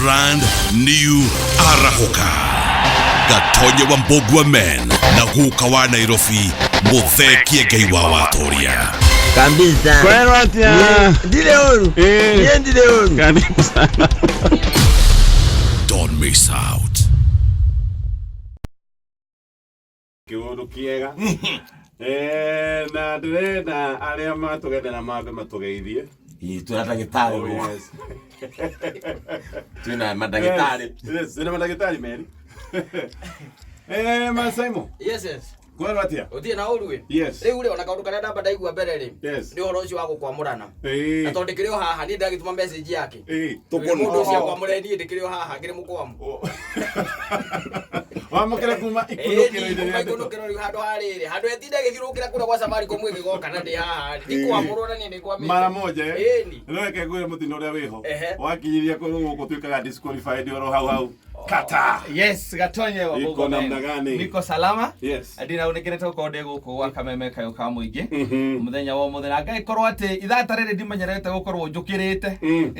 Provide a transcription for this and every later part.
Brand new Arahũka. Gatonye wa Mbũgua Men na guka wa Nairobi Mũthee Kĩengei wa Watoria. Kabisa. Kwero atia. Ndire ũru. Eh. Niĩ ndire ũru. Karibu sana. Don't miss out. Kĩũndũ kĩega. Eh, na ndĩrenda arĩa matũgendera mambe matũgeithie. Ĩ, twĩna ndagĩtarĩ Oh, gũkũ. yes. Twĩna mandagĩtarĩ. Yes, twĩna mandagĩtarĩ merĩ. Eh, ma Simon, Yes. kwero atia? Ũthiĩ na ũru ĩ. Yes. Rĩu rĩ ona kaũndũ karĩa ndamba ndaigua mbere rĩ. Yes. Nĩ ũhoro ũcio wa gũkwamũrana. Ĩĩ. Na tondũ ndĩkĩrĩ o haha niĩ ndagĩtũma message yake. Ĩĩ. Mũndũ ũcio akwamũre niĩ ndĩkĩrĩ o haha ngĩrĩ mũkwamu. Wamũkĩre kuma ikunũkĩro-inĩ rĩa ndeto. Ikunũkĩro rĩu handũ ha rĩrĩ. Handũ etinda ĩgĩthiũrũrũkĩra kũrĩa gwa Safaricom ĩgĩgoka na ndĩ haha. Ndikwamũrwo na niĩ nĩngwamĩte. Mara moja eh. Ĩni. No reke ngwĩre mũtino ũrĩa wĩho. Ehe. Wakinyiria kũrũ gũkũ tuĩkaga disqualified oro hau hau. Kata. Yes, Gatonye wa Iko Bungoma. namna gani? Niko salama. Yes. Ndina unekerete gukorwo ndi guku gwa kameme kayo ka muingi. Mhm. Muthenya wa umuthi na ngaikorwo ati ithaa ta rĩrĩ ndimenyerete gukorwo njukirite. Mm.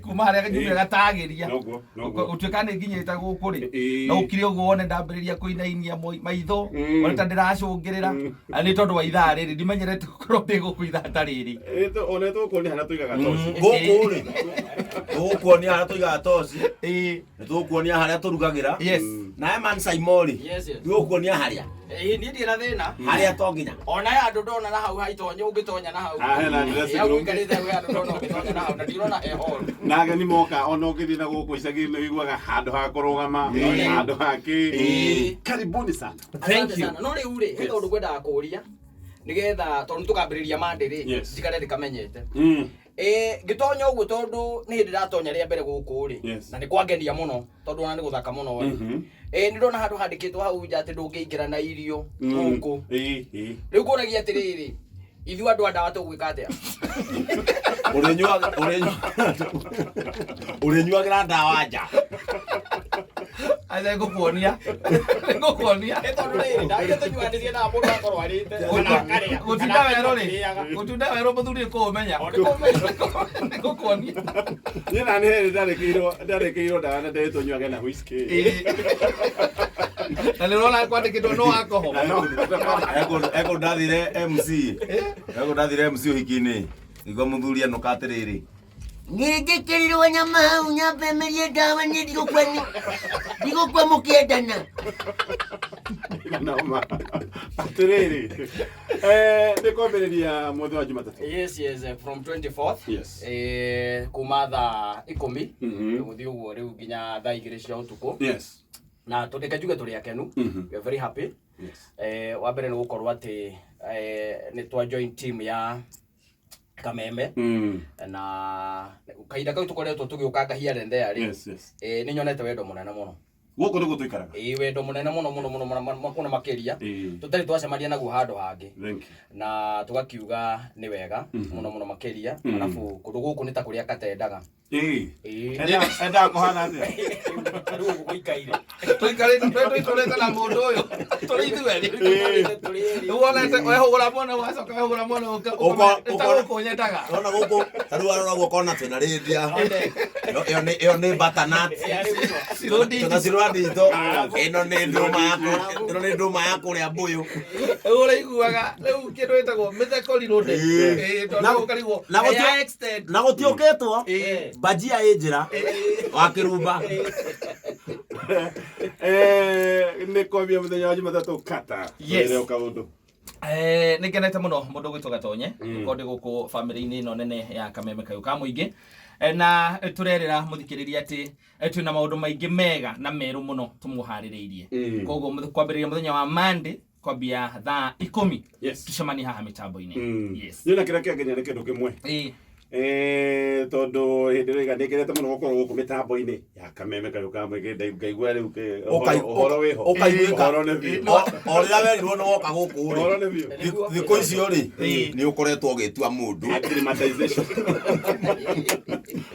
Kuma haria njumire gatagiria. Noguo, noguo. Gutuika nĩ nginyĩte gũkũ rĩ. Ĩĩ. Na gũkire ũguo wone ndambĩrĩria kũinainia maitho. Mm. Wone ta ndĩracũngĩrĩra. Na nĩ tondũ wa ithaa rĩrĩ ndimenyerete gũkorwo ndĩ gũkũ ithaa ta rĩrĩ. Ona tũkuonia harĩa tũigaga toci. Gũkũ rĩ, tũgũkuonia harĩa tũigaga toci, Ĩĩ. nĩ tũgũkuonia harĩa tũrugagĩra. Yes. Nawe man Simon rĩ, Yes. tũgũkuonia harĩa. Ĩĩ niĩ ndirĩ na thĩna. Harĩa to nginya. Ona he handũ ndona na hau haitonya ũngĩtonya na hau. Ah, hena dressing Ĩĩ, hau room. ũikarĩte hau he handũ ndona ũngĩtonya na hau na ndirona he hall. Na ageni moka ona ũngĩthiĩ na gũkũ icagi-inĩ ũiguaga handũ ha kũrũgama, handũ ha kĩ. Ĩĩ. Karibuni sana. Thank Asante you. sana. No rĩu rĩ, he kaũndũ ngwendaga kũũria nĩgetha tondũ nĩtũkambĩrĩria Monday rĩ, Yes. njikare ndĩkamenyete. Mm. Ĩĩ ngĩtonya ũguo tondũ nĩ hĩndĩ ndatonya rĩa mbere gũkũ rĩ, Yes. na nĩ kwangenia mũno tondũ ona nĩ gũthaka mũno rĩ. Mhm. Ĩĩ nĩ ndona handũ handĩkĩtwo hau nja atĩ ndũngĩingĩra na irio gũkũ. Ĩĩ, ĩĩ. Rĩu ngũragia atĩrĩrĩ, ithuĩ andũ a ndawa tũgwĩka atĩa? Ũrĩnyuaga ũrĩnyuagĩra ndawa nja. Aca ngũkuonia. Ngũkuonia. Nĩ tondũ rĩrĩ, ndawa iria tũnyuaga nĩ ciendaga mũndũ akorwo arĩte, kana akarĩa, Gũtinda kana werũ rĩ, akĩrĩaga. gũtinda werũ mũthuri nĩ kũũmenya. O, nĩ kũũmenya. Nĩ gũkuonia. Niĩ na nĩ hĩndĩ ndarĩkĩirwo ndawa na ndĩrĩtwo nyuage na whisky. Ĩĩ. Na nĩ ũrona kwandĩkĩtwo no alcohol. Na no- Eko ndathire MC. Eko ndathire MC ũhiki-inĩ. Igua mũthuri enũka atĩrĩrĩ. Nĩnjĩkĩrirwo nyama hau nyambe merie ndawa niĩ ndigũkua ndigũkua mũkĩendana. Noma. Atĩrĩrĩ. Eh, nĩ kwambĩrĩria mwezi wa Jumatatũ. Yes, from 24th. Yes. Kuma thaa ikũmi Mhm. gũthiĩ ũguo rĩu nginya thaa igĩrĩ cia ũtukũ Yes. na tũreke njuge tũrĩ akenu. Mhm. We are very happy. Yes. Wa mbere nĩ gũkorwo atĩ nĩ twa join team ya Kameme Mm. na kahinda kau tũkoretwo tũgĩũkanga here and there rĩ. Yes. Nĩ nyonete wendo mũnene mũno. Gũkũ nĩguo tũikaraga. Ĩĩ wendo mũnene mũno mũno mũno mũno mũno makĩria. Ĩĩ. Tũtarĩ twacemania naguo handũ hangĩ. Thank you. Na tũgakiuga nĩ wega mũno mũno makĩria. Mhm. Arabu kũndũ gũkũ nĩ ta kũrĩa katendaga. Ĩĩ. Ĩĩ. Endaga kũhana atĩa? Rĩu ũguo gũikaire. Tũikarĩte tũikarĩte na mũndũ ũyũ. Tũrĩ ithuerĩ. Tũikarĩte tũrĩ erĩ. Rĩu wonete wehũgũra mwena wacoka wehũgũra mwena Ũko- ta gũkũ nyendaga. Ũrona gũkũ, ta rĩu arora guoko ona twĩna rĩndia. Ĩyo nĩ butternut. Cirũndi. Twĩna cirũandito. Ĩno nĩ ndũma ya ĩno nĩ ndũma ya kũrĩa mbũyũ. Rĩu ũraiguaga rĩu kĩndũ gĩtagwo mĩtheko reloaded. Ĩĩ. Ĩĩ, tondũ Na- ũkarigwo na gũtio- ya extend. Na gũtiũkĩtwo. Ĩĩ. Bajia ĩ njĩra. Wa kĩrumba. Eh, nĩ kwambia mũthenya wa Jumatatũ kata. Yes. Twĩre o kaũndũ. Nĩ ngenete mũno mũndũ gwĩtwo Gatonye gũkorwo ndĩ gũkũ bamĩrĩ-inĩ ĩno nene ya Kameme Kayũ ka Mũingĩ. Na tũrerĩra mũthikĩrĩria atĩ twĩna maũndũ maingĩ mega na merũ mũno tũmũharĩrĩirie. Koguo kwambĩrĩria mũthenya wa Monday kwambia thaa 10 Yes. tũcemanie haha mĩtambo-inĩ. Mm. Yes. Niĩ na kĩrĩa kĩangenia nĩ kĩndũ kĩmwe. Ĩĩ. Eh, tondũ hĩndĩ ĩrĩa nĩ ngenete mũno gũkorwo gũkũ mĩtambo-inĩ ya Kameme Kayũ ka Mũingĩ ngaigua rĩu ũhoro wĩho. Ũkaiguĩka. Ũhoro nĩ biũ. O rĩrĩa werirwo nĩ woka gũkũ rĩ. Ũhoro nĩ biũ. Thikũ icio rĩ, nĩ ũkoretwo ũgĩtua mũndũ. Acclimatization.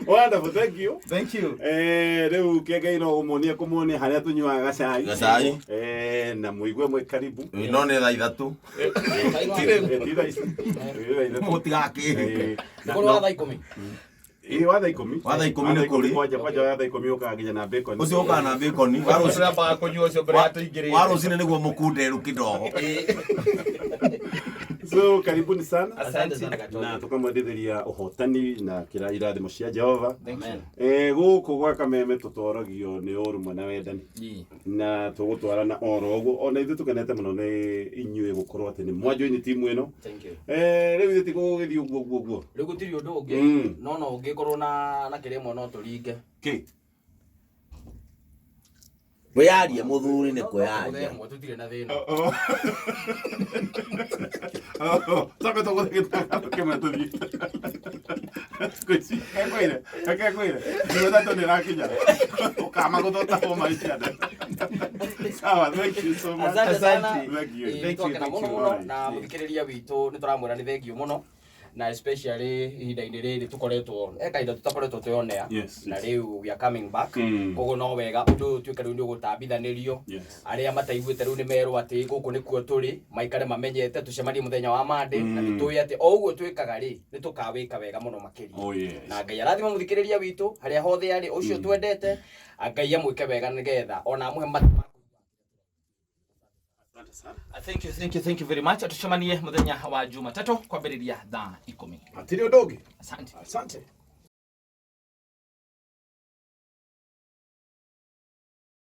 Wonderful, thank you. Thank you. Eh, rĩu kĩengei no kũmuonia kũmuonia harĩa tũnyuaga gacai. Gacai. Eh, na mũigue mwĩ karibu. No nĩ thaa ithatũ. Eh, ti thaa ici. Ti thaa ithatũ. Mũtigakĩhĩke. Eh, Ũkorwo wa thaa ikũmi. Ĩĩ, wa thaa ikũmi. Wa thaa ikũmi nĩ kũrĩ. Kwanja kwanja wa thaa ikũmi ũkaga nginya na bacon. Ũcio ũkaga na bacon. Wa rũcinĩ Tũrambaga kũnyua ũcio mbere ya tũingĩrĩte. wa rũcinĩ nĩguo mũkunderu kidogo. So karibuni sana. Asante sana Gatonye. Na tukamwendithĩria ũhotani na kĩra irathimo cia Jehova. Thank you. Eh, gũkũ gwa Kameme tũtwaragio nĩ ũrũmwe na wendani. Ĩĩ. Na tũgũtwarana oro ũguo ona ithuĩ tũkenete mũno nĩ inyuĩ gũkorwo atĩ nĩ mwanjoini timu ĩno. Thank you. Eh, rĩu ithuĩ tigũgĩthiĩ ũguo ũguo ũguo. Rĩu gũtirĩ ũndũ ũngĩ no no ũngĩkorwo na na kĩrĩa no tũringe. Kĩ? Kwĩyaria mũthuri nĩ kwĩyaria. Mũthemwa tũtirĩ na thĩna. Twambe tũgũthe gĩtangatho kĩmwe tũthiĩ. Ngwĩciria kwĩre, reke ngwĩre, Jumatatu nĩ ĩrakinya. Ũkamagũthota homa ciana. Sawa, thank you so much. Asante sana. Thank you. Ĩĩ, Thank you, nĩtwakena thank mũno you. mũno na mũthikĩrĩria witũ nĩ tũramwĩra nĩ thengio mũno na especially ihinda-inĩ rĩrĩ tũkoretwo he kahinda tũtakoretwo twĩonea na rĩu we are coming back. Koguo no wega ũndũ ũyũ ũtuĩke rĩu nĩ ũgũtambithanĩrio. Arĩa mataiguĩte rĩu nĩ merwo atĩ gũkũ nĩkuo tũrĩ, maikare mamenyete tũcemanie mũthenya wa Monday, na nĩ tũĩ atĩ o ũguo twĩkaga rĩ nĩ tũkawĩka wega mũno makĩria. Oh, yes. Na Ngai arathima mũthikĩrĩria witũ harĩa hothe arĩ ũcio twendete, Ngai amwĩke wega nĩgetha ona amũhe matũ ma Asante sana. Thank you, thank you, thank you very much. Tucemanie muthenya wa Jumatatu kwambĩrĩria thaa 10. Hatirĩ ũndũ ũngĩ. Asante. Asante.